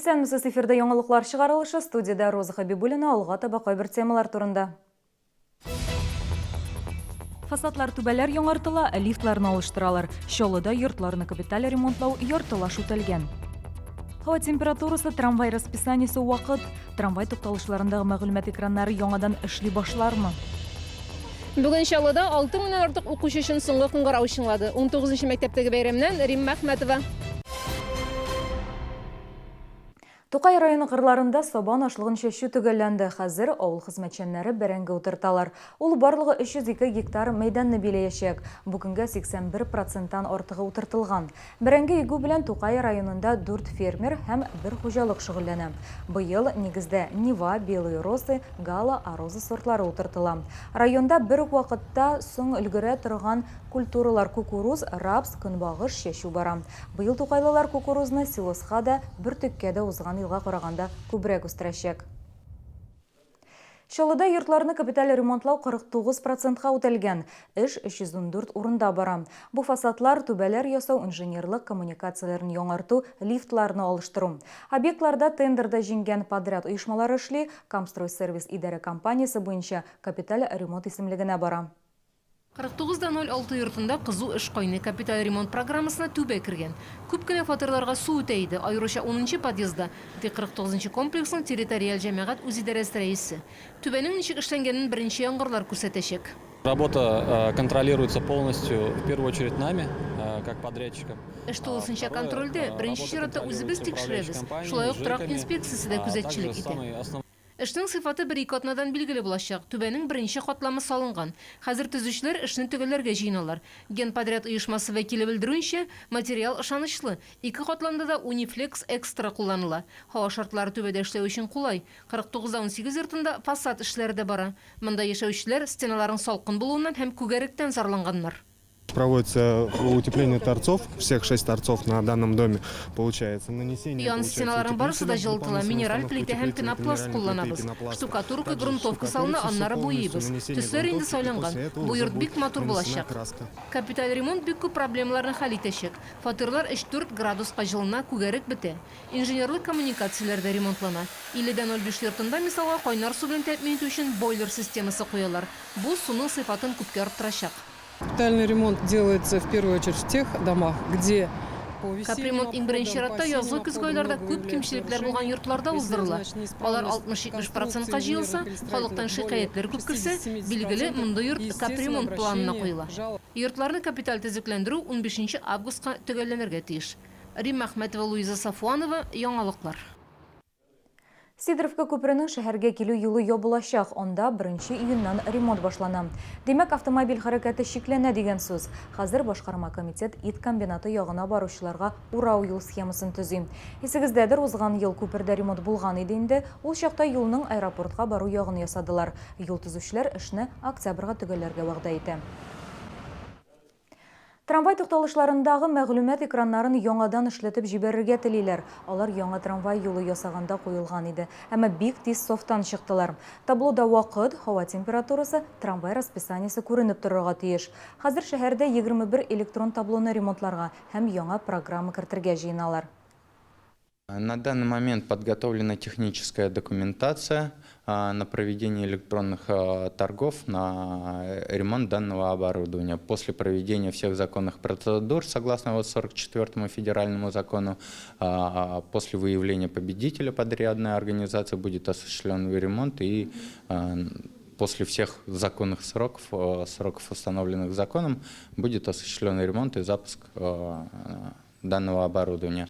Исәнмесез, эфирда яңалыклар чыгарылышы, студиядә Роза Хәбибуллина, алга таба кайбер темалар турында. Фасадлар, түбәләр яңартыла, лифтларны алыштыралар. Чаллыда йортларны капиталь ремонтлау яртылаш үтәлгән. Һава температурасы, трамвай расписаниесе, вакыт. Трамвай тукталышларындагы мәгълүмат экраннары яңадан эшли башлармы? Бүген Чаллыда 6 меңнән артык укучы өчен соңгы кыңгырау чыңлады. 19 нчы мәктәптәге бәйрәмнән Римма Әхмәтова. Тукай районы кырларында сабан ашлыгын чәчү төгәлләнде. Хәзер авыл хезмәтчәннәре бәрәңге утырталар. Ул барлыгы 302 гектар мәйданны биләячәк. Бу көнгә 81 проценттан артыгы утыртылган. Бәрәңге игү белән Тукай районында дүрт фермер һәм бер хуҗалык шөгыльләнә. Быел, нигездә, Нева, Белые росы, Гала, Ароза сортлары утыртыла. Районда бер үк вакытта соң өлгерә торган культуралар кукуруз, рапс, көнбагыш чәчү бара. Быел тукайлылар кукурузны силоска да, бөртеккә дә узган елга караганда күбрәк үстерәчәк. Чаллыда йортларны капиталь ремонтлау 49 процентка үтәлгән. Эш 314 урында бара. Бу фасадлар, түбәләр ясау, инженерлык коммуникацияләрен яңарту, лифтларны алыштыру. Объектларда тендерда җиңгән подряд оешмалары эшли, Камстройсервис идарә компаниясе буенча капиталь ремонт исемлегенә бара. 49 да 06 йортында кызу эш кайный. Капиталь ремонт программасына түбә кергән. Күп кенә фатирларга су үтә иде, аеруча унынчы подъездда, ди 49 нчы комплексның территориаль җәмәгать үзидарәсе рәисе. Түбәнең ничек эшләнгәнен беренче яңгырлар күрсәтәчәк. Работа контролируется полностью, в первую очередь нами, как подрядчиком. Эш тулысынча контрольдә, беренче чиратта үзебез тикшерәбез, шулай ук торак инспекциясе дә күзәтчелек итә. Эшнең сыйфаты бер-ике атнадан билгеле булачак. Түбәнең беренче катламы салынган. Хәзер төзүчеләр эшне төгәлләргә җыеналар. Генподряд оешмасы вәкиле белдерүенчә, материал ышанычлы. Ике катламда да Унифлекс Экстра кулланыла. Һава шартлары түбәдә эшләү өчен кулай. 49 да 18 йортында фасад эшләре дә бара. Монда яшәүчеләр стеналарның салкын булуыннан һәм күгәректән зарланганнар. Проводится утепление торцов, всех шесть торцов на данном доме получается. Нанесение Ян стеналарның барысы да җылытыла, минераль плитә һәм пенопласт кулланабыз. Штукатурка, грунтовка салына, аннары буйыйбыз. Төсләр инде сайланган. Бу йорт бик матур булачак. Капиталь ремонт бик күп проблемаларны хәл итәчәк. Фатирлар өч-дүрт градуска җылына, күгәрек бетә. Инженерлык коммуникацияләре дә ремонтлана. 50 дә 05 йортында, мисалга, кайнар су белән тәэмин итү өчен бойлер системасы куялар. Бу суның сыйфатын күпкә арттырачак. Капитальный ремонт делается в первую очередь в тех домах, где Капремонт иң беренче чиратта язгы-көзге айларда күп кимчелекләр булган йортларда уздырыла. Алар 60-70 процентка җыелса, халыктан шикаятьләр күп керсә, билгеле, мондый йорт капремонт планына куела. Йортларны капиталь төзекләндерү унбишенче августка төгәлләнергә тиеш. Римма Әхмәтова, Луиза Сафуанова, Яңалыклар. Сидоровка күперенең шәһәргә килү юлы ябылачак, анда беренче июньнән ремонт башлана. Димәк, автомобиль хәрәкәте чикләнә дигән сүз. Хәзер башкарма комитет ит комбинаты ягына баручыларга урау юл схемасын төзи. Исегездәдер, узган ел күпердә ремонт булган иде инде, ул чакта юлның аэропортка бару ягын ясадылар. Юл төзүчеләр эшне октябрьгә төгәлләргә вәгъдә итә. Трамвай тукталышларындагы мәгълүмат экраннарын яңадан эшләтеп җибәрергә телиләр. Алар яңа трамвай юлы ясаганда куелган иде, әмма бик тиз сафтан чыктылар. Таблода вакыт, һава температурасы, трамвай расписаниесе күренеп торырга тиеш. Хәзер шәһәрдә 21 электрон таблоны ремонтларга һәм яңа программа кертергә җыеналар. На данный момент подготовлена техническая документация на проведение электронных торгов на ремонт данного оборудования. После проведения всех законных процедур, согласно 44 федеральному закону, после выявления победителя подрядной организации будет осуществлен ремонт и после всех законных сроков, сроков, установленных законом, будет осуществлен ремонт и запуск данного оборудования.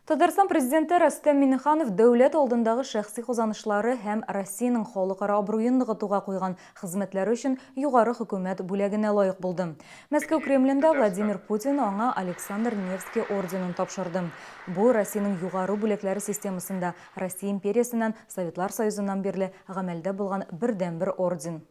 Татарстан Президенты Рөстәм Миңнеханов дәүләт алдындагы шәхси казанышлары һәм Россиянең халыкара абруен ныгытуга куйган хезмәтләре өчен югары хөкүмәт бүләгенә лаек булды. Мәскәү Кремлендә Владимир Путин аңа Александр Невский орденын тапшырды. Бу, Россиянең югары бүләкләре системасында Россия империясеннән, Советлар Союзыннан бирле гамәлдә булган бердәнбер орден.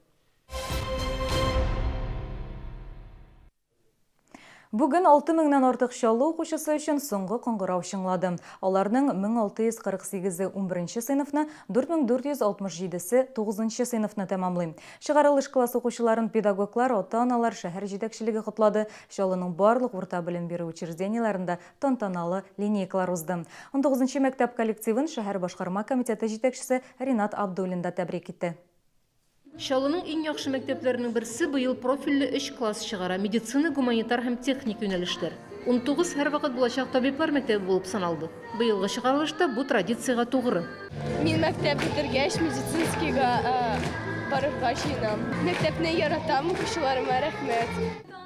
Бүген 6 меңнән артык Чаллы укучысы өчен соңгы кыңгырау чыңлады. Аларның 1648-е унберенче сыйныфны, 4467-се тугызынчы сыйныфны тәмамлый. Чыгарылыш класс укучыларын педагоглар, ата-аналар, шәһәр җитәкчелеге котлады. Чаллының барлык урта белем бирү учреждениеләрендә тантаналы линейкалар узды. Унтугызынчы мәктәп коллективын шәһәр башкарма комитеты җитәкчесе Ринат Абдуллин да тәбрик итте. Чаллының иң яхшы мәктәпләренең берсе быел профильле өч класс чыгара, медицина, гуманитар һәм техник юнәлешләр. 19 һәрвакыт булачак табиблар мәктәбе булып саналды. Быелгы чыгарылыш та бу традициягә тугры. Мин мәктәп бетергәч, медицинскийга барырга җыенам. Мәктәпне яратам, укучыларыма рәхмәт.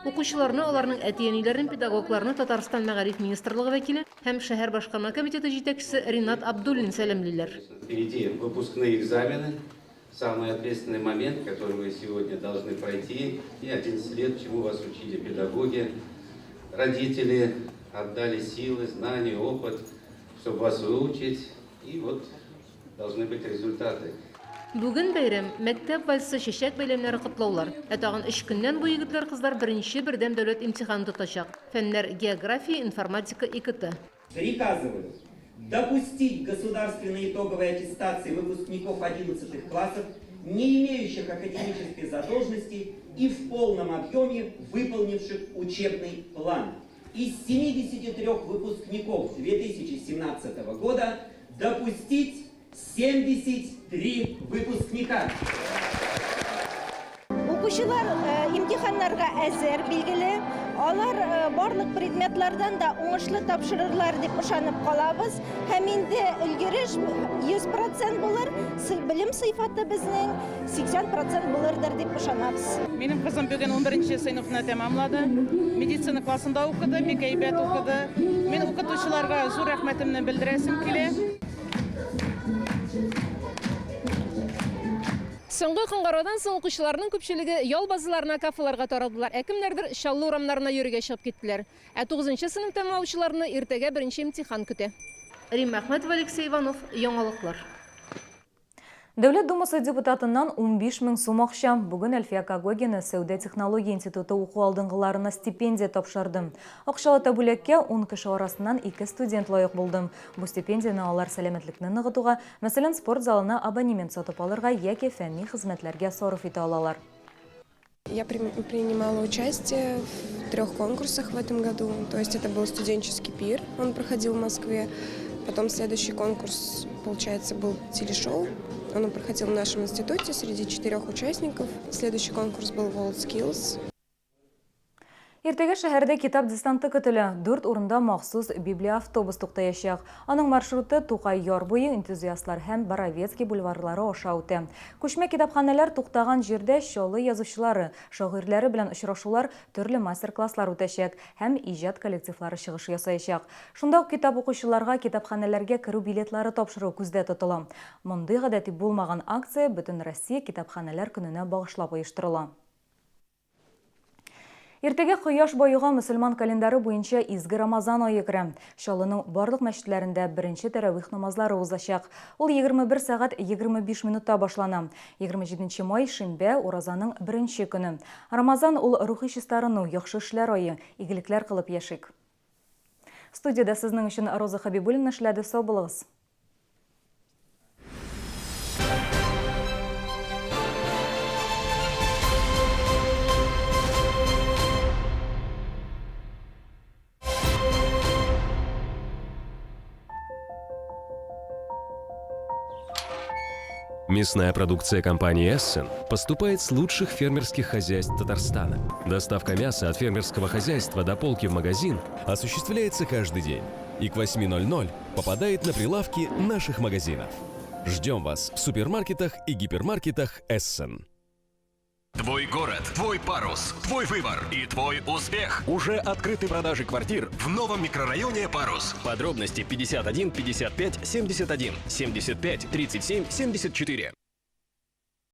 Укучыларны, аларның әти-әниләрен, педагогларны Татарстан Мәгариф министрлыгы вәкиле һәм шәһәр башкарма комитеты җитәкчесе Ринат Абдуллин сәламлиләр. Впереди выпускные экзамены. Самый ответственный момент, который вы сегодня должны пройти, и 11 лет, чему вас учили педагоги, родители отдали силы, знания, опыт, чтобы вас выучить, и вот должны быть результаты. Бүген бәйрәм, мәктәп вальсы, чәчәк бәйләмнәре, котлаулар. Ә тагын өч көннән бу егетләр-кызлар беренче бердәм дәүләт имтиханын тотачак. Фәннәр, география, информатика, ИКТ. Приказываю допустить государственной итоговой аттестации выпускников 11 классов, не имеющих академической задолженности и в полном объеме выполнивших учебный план. Из 73 выпускников 2017 года допустить 73 выпускника. Укучылар э, имтиханнарга әзер, билгеле. Алар э, барлык предметлардан да уңышлы тапшырырлар дип ышанып калабыз. Һәм инде өлгереш 100% булыр, белем сыйфаты безнең 80% булырдыр дип ышанабыз. Минем кызым бүген 11 сыйныфны тәмамлады. Медицина классында укыды, бик әйбәт укыды. Мин укытучыларга зур рәхмәтемне белдерәсем килә. Соңгы кыңгыраудан соң укучыларның күпчелеге ял базаларына, кафеларга таралдылар, ә кемнәрдер Чаллы урамнарына йөрергә чыгып киттеләр. Ә тугызынчы сыйныф тәмамлаучыларны иртәгә беренче имтихан көтә. Римма Әхмәтова, Алексей Иванов, Яңалыклар. Дәүләт Думасы депутатыннан 15 мең сум акча. Бүген Әлфия Когогина Сәүдә-технология институты уку алдынгыларына стипендия тапшырды. Акчалата бүләккә ун кеше арасыннан ике студент лаек булды. Бу стипендияне алар сәламәтлекне ныгытуга, мәсәлән, спорт залына абонемент сатып алырга яки фәнни хезмәтләргә сарыф итә алалар. Я принимала участие в трех конкурсах в этом году. То есть это был студенческий пир, он проходил в Москве. Потом следующий конкурс, получается, был телешоу. Он проходил в нашем институте среди четырех участников. Следующий конкурс был World Skills. Иртәгә шәһәрдә китап десанты көтелә. Дүрт урында махсус библиоавтобус туктаячак. Аның маршруты Тукай яр буе, Энтузиастлар һәм Боровецкий бульварлары аша үтә. Күчмә китапханәләр туктаган җирдә Чаллы язучылары, шагыйрьләре белән очрашулар, төрле мастер-класслар үтәчәк һәм иҗат коллективлары чыгыш ясаячак. Шунда ук китап укучыларга китапханәләргә керү билетлары тапшыру күздә тотыла. Мондый гадәти булмаган акция Бөтенроссия китапханәләр көненә багышлап оештырыла. Иртәгә кояш баюга мөселман календаре буенча изге Рамазан ае керә. Чаллының барлык мәчетләрендә беренче тәравих намазлары узачак. Ул 21 сәгать 25 минутта башлана. 27 май, шимбә, уразаның беренче көне. Рамазан ул рухи чистарыну, яхшы эшләр ае. Игелекләр кылып яшик. Студиядә сезнең өчен Роза Хәбибуллина эшләде. Сау булыгыз. Мясная продукция компании «Эссен» поступает с лучших фермерских хозяйств Татарстана. Доставка мяса от фермерского хозяйства до полки в магазин осуществляется каждый день и к 8.00 попадает на прилавки наших магазинов. Ждем вас в супермаркетах и гипермаркетах «Эссен». Твой город, твой парус, твой выбор и твой успех. Уже открыты продажи квартир в новом микрорайоне Парус. Подробности 51 55 71 75 37 74.